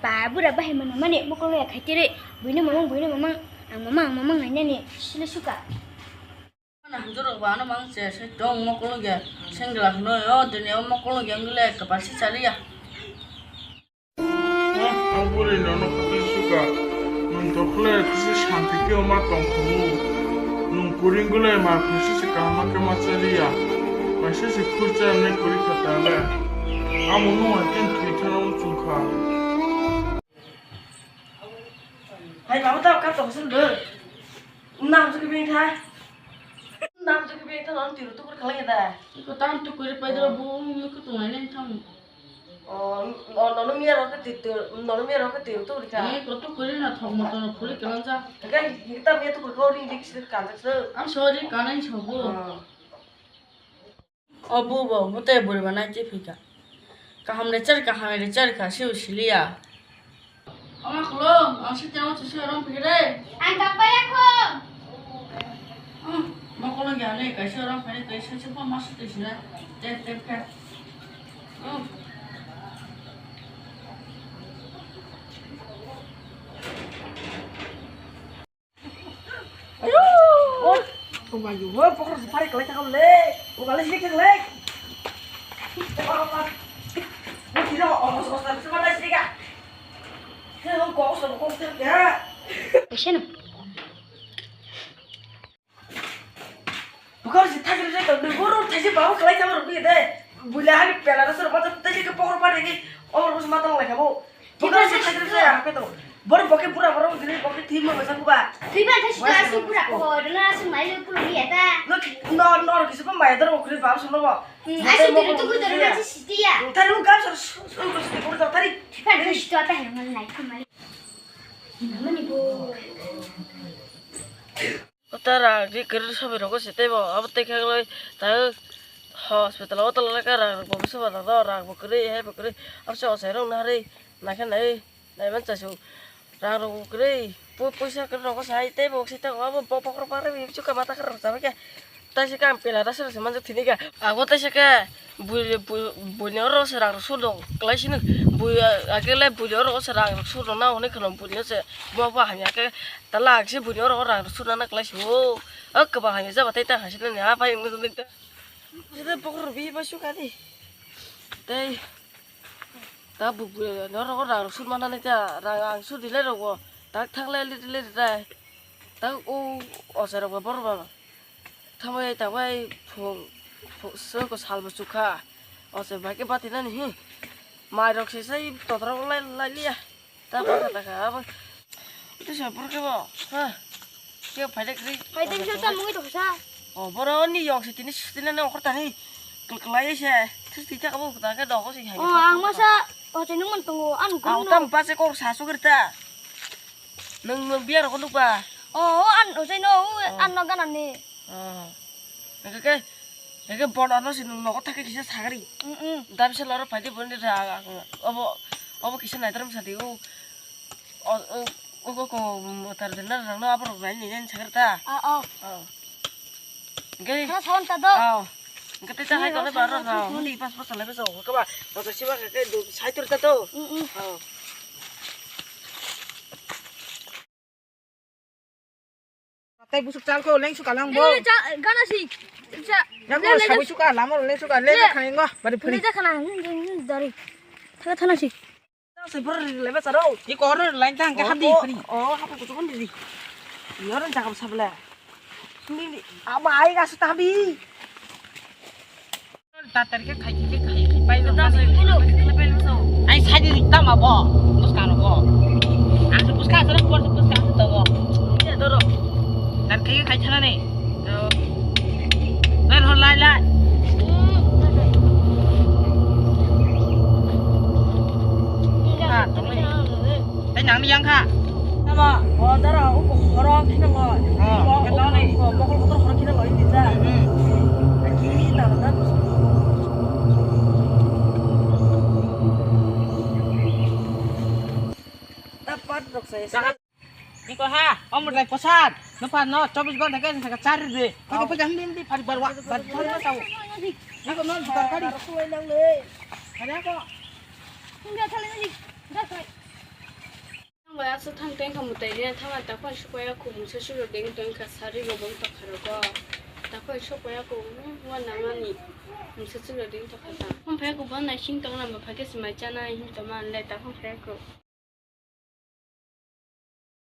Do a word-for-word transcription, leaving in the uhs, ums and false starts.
Ba bura bahai mano mani mokol ya khaitiri. Buini mamang, buini mamang, ang mamang, ang mamang nainani sile suka. Mana hamjak rok ba ano mang che se tong mokol ya sengla hwnwi o dini o mokol ya wngwi le kwpal se chaliya. Ang bwrwi nono kwtwi suka. Nwng tokhle kisa santi khe ma tong thungo. Nwng kwrwi wngwi le ma kisa se kaham khe ma chaliya. Kaisa se khurcha nai kwrwi kha ta le. Amo nwng hai khe thwi thana muchung kha. Hai baba, tamo kap tong sung de. Nam sung kebeng tha. Nam sung kebeng tha, non tiru tukur khalai da. Iko tam tukur pai da bu mi ko tungai nang tham. Oh, oh, nono miya ro ke tiru, nono miya ro ke tiru tukur kha. Ni ko tukur na thok mo tono phuri kalang ja. Ka kita miya tukur ko ring dik sir kan tak sir. Am sorry kanai sobo. Oh. O bu bo, bo tei bwrwi ba nai twi phika. Kaham le cher, kaham le cher kha, siu siliya. Ama khulung, ang sitya o chisi orang phikre. Ang kapai ya khung. Hmm, ma khulung ya le, kaisa orang phai, kaisa se pa ma sitya sila. Tep, tep, tep. Hmm. Ayo. Oh, oh, pokor se pare kelai takam le. Oh, bale sini kelai. Oh, oh, oh. Oh, tidak, oh, oh, oh, oh, oh, oh, oh. Kau kok, kok, kok, ya. Kasian. Pokor se thajir se to, guru thajir bawa kelai takam rupi de. Bula hari pela rasa rupa thajir ke pokor pare ke, oh, rupa mata lai kamu. Bokhe se thajak se ang khe to. Bor bokhe bura boro gini bokhe thwi ma masa kuba. Thwi ba thai sita si bura ko na si mai lo pulo ya ta. No no no kisi pa mai dor bokhe ba so no ba. Asi diri tu gudor na si siti ya. Thari u gam sar su su ko siti ko ta thari. Thwi ba thai sita ta he man lai ko mai. Mani bo. Kota rang ri kwrwi sobi rokgo se teibo abo tei khe ta hospital o tolok rang rok bo soba rok rang bo kwrwi hai bo kwrwi abo se ochai rok nari naikhe nai naiman chasu rang rok bo kwrwi puisa kwrwi rokgo sai teibo se tei abo bokhorok bagwi chuka mata khorok rok chamai khe. Taisa khe ang pela rasa rasa manjak thini kha. Abo taisa khe bui bui buini oro se rang rok sudok klai sini bui agele buini oro se rang rok sudok na hwnwi kheno buini se bo bo hamya khe tala ang se buini oro rang rok sudok na klai sio. O kwbang hamya jaba tei ta haisini ha pai wngwi tongwi ta. Sini bokhorok bi bai sukha di. Tei ta bu buini oro rang rok sudmana nai ta rang ang sudi lai rok bo tak thang lai li li ta. Ta o ochai rok bo borok ba. Thabai thabai phung phung soko salbo chukha. Ose bai khe batinani hi. Mai rok se sai totorok lai lai liya. Ta baka ta kha abo. Tisa bor khe bo. Ha. Khe phaidek ri. Phaidek ri ta mungwi toksa. O boro ni yong se tini tini ne okhor tani. Klai se. Tisa tisa abo ta khe dogo se hai. O ang masa o chenung man tongo an. Ang tam pa se kok sa sugri ta. Nwng nwng biya rok nukba? O, o, an, o, jai no, o, oh, an no gana ni. Oh. Hingke ke, hingke ke bon ano si nwng nogo thake kisa sagri. Mm, mm. Dam se loro phaidi boni ra, obo, obo kisa naitrom sadi o, o, o, o, ko, ko, motar dena rang no aborok nai ni nai sagri ta. Ah, oh. Oh. Hingke. Khana sawan ta do. Oh. Hingke te ta hai kone baro na, mundi pas pas salai beso, kaba, motor siba ke, ke, saitor ta to. Mm, mm. Oh. Tei busuk chal khe leng suka lang bo. Eh, cha, gana si. Cha. Yang le, ko le, sabu le. Suka, lamo le suka, le le. Khani ngo, bari phuri. Le ja khana, hmm, hmm, hmm, dari. Thana, thana si. Sai bor le ba charo. Ni ko ro lain tang ke hadi phuri. Oh, hadi ko chukon di. Ni oro jaga sabla. Ni, ni, ama ai ga su tabi. Tatar khe khai khe khai khe pai no. Ai sai di tama bo. Buska no bo. Ang se buska sara por se buska to bo. Ye doro. Nar khe khai thana ne. Nar hor lai lai. Ah, tong. Tei nang ni yang kha. Tama, o dara, o horo khina ngo. Oh, o, khe o, tong ni. O, mokol kotor horo khina ngo, ini ja. Hmm. Aki na na. Tapat rok sai. Ni ko ha, om rai kosat. No pa no, chobis ghonta ke saka chari de. Pakai pakai hindi hindi phari barwa, bar phari ma tau. Ni ko no dukar kari. Ada ko. Hindi thale ni. Dah sai. Sa thang tengkha mutai de thama takhon sukwaya ku mungsa suro ding tengkha sari rok bong tokha rogo. Takhon sukwaya ku wa nangani mungsa suro ding tokha ta. Hon phai ku bana sing tong lama phake simai chana hin toma le takhon phai ku.